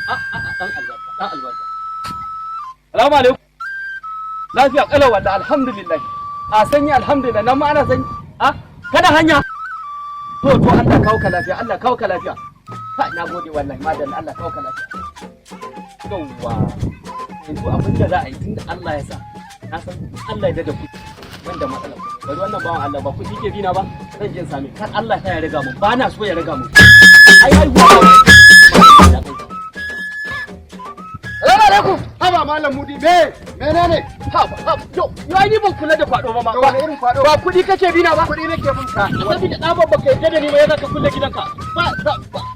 A a a, dan albarka, dan albarka. Salamu alaikum. Lafiya kalau wallahi, alhamdulillah. A sanyi, alhamdulillah. Nan ma ana sanyi. A kana hanya? To, Allah kawo ka lafiya, Allah kawo ka lafiya. Ka na gode wallahi, madalla, Allah kawo ka lafiya. Yawwa, yanzu abin da za a yi, tunda Allah ya sa na san Allah ya da kuɗi wanda matsala, bari wannan bawan Allah ba kuɗi ke bina ba, zan je in same kar Allah ya riga mu, ba na so ya riga mu. Ai haihuwa ba. Salamu alaikum. Haba Malam Mudi, me menene? Haba haba, yo yo, ai ni ban kula da kwado ba ma. Da wani irin kwado? Ba kuɗi kake bina ba? Kuɗi nake bin ka. Saboda ɗaban baka yarda da ni ba, ya ka kulle gidanka. Ba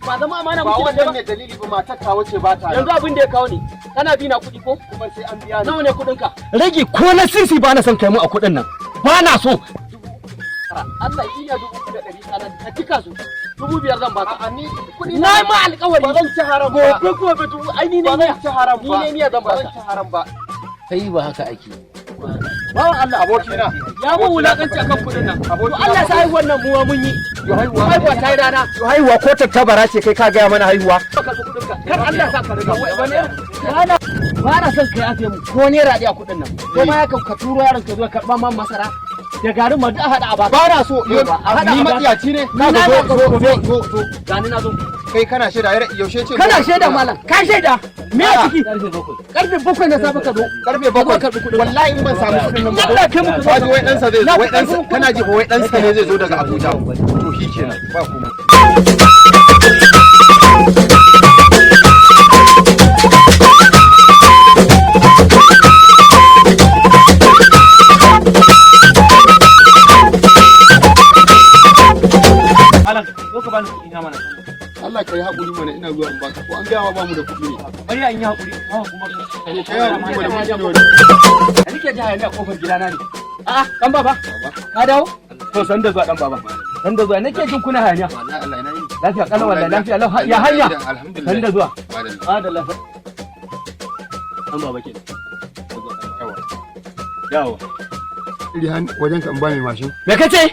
ba zama amana Ba muke da kai wannan ba. ne dalili ba, matar ta wuce ba ta. Yanzu abin da ya kawo ni, kana bina kuɗi ko? Kuma sai an biya ni. Nawa ne kuɗinka? Rage ko na sisi ba na son kai mu a kuɗin nan. Ba na so. Allah ina 3,900, ka cika su. 5,000 zan baka. A'a, ni kuɗi Na ma alƙawari. Ba zan ci haram ba. Gobe gobe dubu ai ni ne Ba niyya. zan ci haram Ni ba. ne niyya zan Ba zan baka. ci haram ba. Kai, ba haka ake. Bawan Allah. Abokina. Ya mun wulakanci akan kuɗin nan. To Abokina. Allah sa haihuwar nan muwa mun yi. Yo, haihuwa. Haihuwa ta yi rana. Yo, haihuwa ko tattabara ce kai ka gaya mana haihuwa. Ka karɓi kuɗinka. Kar Allah sa ka riga. Wani ba ba na son ka yafe mu ko naira ɗaya kuɗin nan. Ko ma ya ka turo yaron ka zo karɓa man masara. Da garin ma duk a haɗa a baka. Ba na so. Yau ba, a haɗa Ni a baka. matsiyaci ne. Ni na Zo, zo, zo, zo, zo, zo. Gani na zo. Kai kana shaida yaushe ce? Kana shaida malam, ka shaida. Me a ciki? Karfe 7. Karfe 7 na safe ka zo. Karfe 7. Ka zo karɓi kuɗin. Wallahi in ban samu kuɗin nan ba. Allah kai mu. Kaji wai ɗansa zai zo, Na wai fi ɗansa, ƙarfin kana ji fa, wai ɗansa ne zai zo daga Abuja. To shi kenan, ba komai. Malam, zo ka bani kuɗi na mana. Allah ka yi haƙuri mana, ina zuwa in baka, ko an gaya ma ba mu da kuɗi ne. Bari in yi haƙuri, ba kuma. To ka yi haƙuri mana, mun ne wani. Da nake ji hayaniya a kofar gidana ne. A'a, dan baba. Ka dawo? To san da zuwa, dan baba. San da zuwa, nake jin kuna hayaniya. Wallahi Allah ina yi. Lafiya kalau wallahi, lafiya lau, ya hanya. Alhamdulillah. San da zuwa. Madalla. Madalla. Dan baba kenan. Yawa. Yawa. Iri wajen ka in ba mai mashin. Me kace?